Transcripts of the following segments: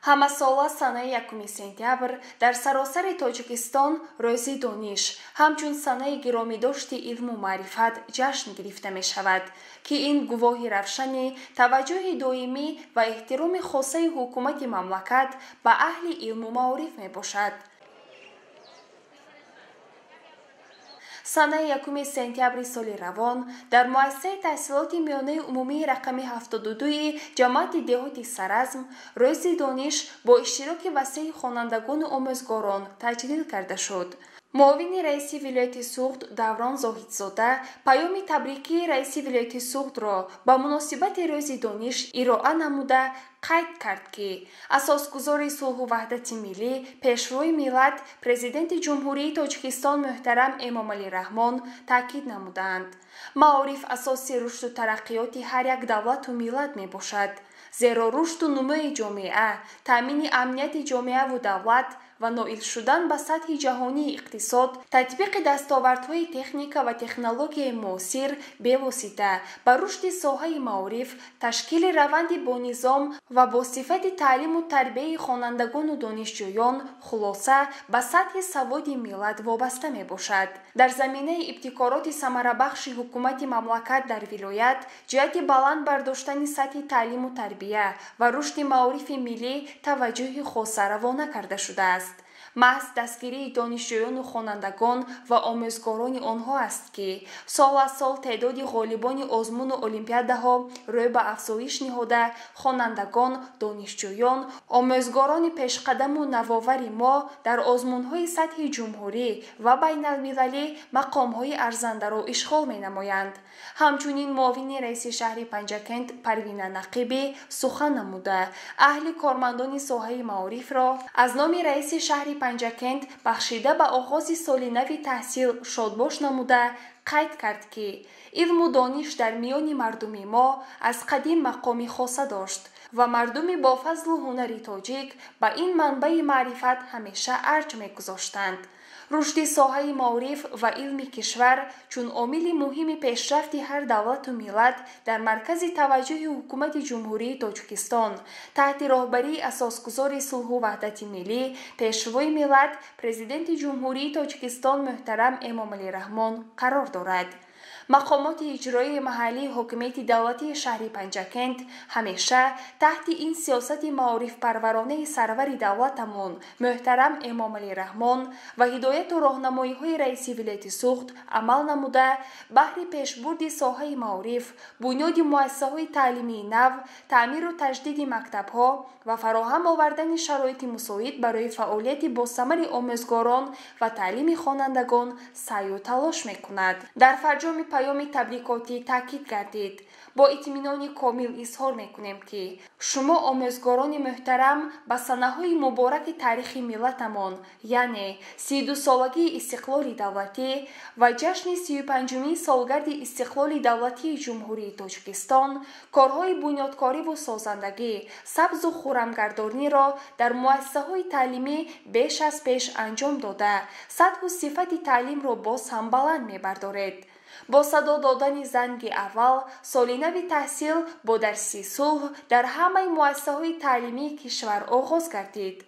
Ҳамасола санаи 1 сентябр дар саросари Тоҷикистон Рӯзи дониш ҳамчун санаи гиромидошти илму маърифат ҷашн гирифта мешавад, ки ин гувоҳи равшани таваҷҷӯҳи доимӣ ва эҳтироми хосаи ҳукумати мамлакат ба аҳли илму маориф мебошад. Санаи 1 сентябри соли равон дар муассисаи таҳсилоти миёнаи умумии рақами 72 ҷамоати деҳоти Саразм Рӯзи дониш бо иштироки васеи хонандагону омӯзгорон таҷлил карда шуд. Муовини раиси вилояти Суғд Даврон Зоҳидзода паёми табрикии раиси вилояти Суғдро ба муносибати Рӯзи дониш ироа намуда қайд кард, ки асосгузори сулҳу ваҳдати миллӣ, Пешвои миллат, Президенти Ҷумҳурии Тоҷикистон муҳтарам Эмомалӣ Раҳмон таъкид намуданд: маориф асоси рушду тараққиёти ҳар як давлату миллат мебошад, зеро рушду нумӯи ҷомеа, таъмини амнияти ҷомеаву давлат ва ноил шудан ба сатҳи ҷаҳонии иқтисод, татбиқи дастовардҳои техника ва технологияи муосир бевосита ба рушди соҳаи маориф, ташкили раванди бонизом ва бо сифати таълиму тарбияи хонандагону донишҷӯён, хулоса ба сатҳи саводи миллат вобаста мебошад. Дар заминаи ибтикороти самарабахши ҳукумати мамлакат дар вилоят ҷиҳати баланд бардоштани сатҳи таълиму тарбия ва рушди маорифи миллӣ таваҷҷӯҳи хоса равона карда шудааст. Маҳз дастгирии донишҷӯёну хонандагон ва омӯзгорони онҳо аст, ки сол аз сол теъдоди ғолибони озмуну олимпиадаҳо рӯй ба афзоиш ниҳода, хонандагон, донишҷӯён, омӯзгорони пешқадаму навовари мо дар озмунҳои сатҳи ҷумҳурӣ ва байналмилалӣ мақомҳои арзандаро ишғол менамоянд. Ҳамчунин муовини раиси шаҳри Панҷакент Парвина Нақибӣ сухан намуда, аҳли кормандони соҳаи маорифро аз номи раиси шаҳри Панҷакент бахшида ба оғози соли нави таҳсил шодбош намуда, қайд кард, ки илму дониш дар миёни мардуми мо аз қадим мақоми хоса дошт ва мардуми бофазлу ҳунари тоҷик ба ин манбаи маърифат ҳамеша арҷ мегузоштанд. Рушди соҳаи маориф ва илми кишвар чун омили муҳими пешрафти ҳар давлату миллат дар маркази таваҷҷӯҳи ҳукумати Ҷумҳурии Тоҷикистон таҳти роҳбарии асосгузори сулҳу ваҳдати миллӣ, Пешвои миллат, Президенти Ҷумҳурии Тоҷикистон муҳтарам Эмомалӣ Раҳмон қарор дорад. Мақомоти иҷроии маҳаллии ҳокимияти давлатии шаҳри Панҷакент ҳамеша таҳти ин сиёсати маорифпарваронаи сарвари давлатамон муҳтарам Эмомалӣ Раҳмон ва ҳидояту роҳнамоиҳои раиси вилояти Суғд амал намуда, баҳри пешбурди соҳаи маориф, бунёди муассисаҳои таълимии нав, таъмиру таҷдиди мактабҳо ва фароҳам овардани шароити мусоид барои фаъолияти босамари омӯзгорон ва таълими хонандагон саъю талош мекунад. Дар фарҷоми паёми табрикотӣ таъкид гардид: бо итминони комил изҳор мекунем, ки шумо омӯзгорони муҳтарам ба санаҳои мубораки таърихи миллатамон, яъне 32-солагии истиқлоли давлатӣ ва ҷашни 35-умин солгарди истиқлоли давлатии Ҷумҳурии Тоҷикистон корҳои бунёдкориву созандагӣ, сабзу хуррамгардониро дар муассисаҳои таълимӣ беш аз пеш анҷом дода, сатҳу сифати таълимро боз ҳам баланд мебардоред. Бо садо додани занги аввал соли нави таҳсил бо дарси сулҳ дар ҳамаи муассисаҳои таълимии кишвар оғоз гардид.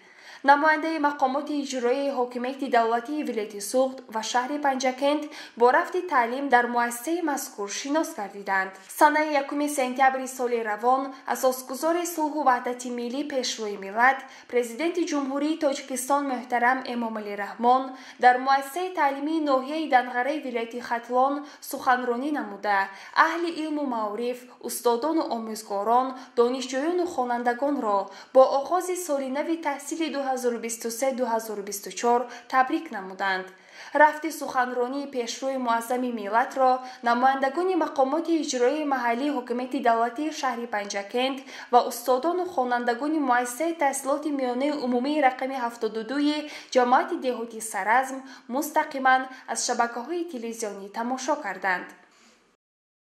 Намояндаи мақомоти иҷроияи ҳокимияти давлатии вилояти Суғд ва шаҳри Панҷакент бо рафти таълим дар муассисаи мазкур шинос гардиданд. Санаи 1 сентябри соли равон асосгузори сулҳу ваҳдати миллӣ, Пешвои миллат, Президенти Ҷумҳурии Тоҷикистон муҳтарам Эмомалӣ Раҳмон дар муассисаи таълимии ноҳияи Данғараи вилояти Хатлон суханронӣ намуда, аҳли илму маориф, устодону омӯзгорон, донишҷӯёну хонандагонро бо оғози соли нави таҳсили 2023-2024 табрик намуданд. Рафти суханронии пешвои муаззами миллатро намояндагони мақомоти иҷроияи маҳаллии ҳокимияти давлатии шаҳри Панҷакент ва устодону хонандагони муассисаи таҳсилоти миёнаи умумии рақами 72 ҷамоати деҳоти Саразм мустақиман аз шабакаҳои телевизионӣ тамошо карданд.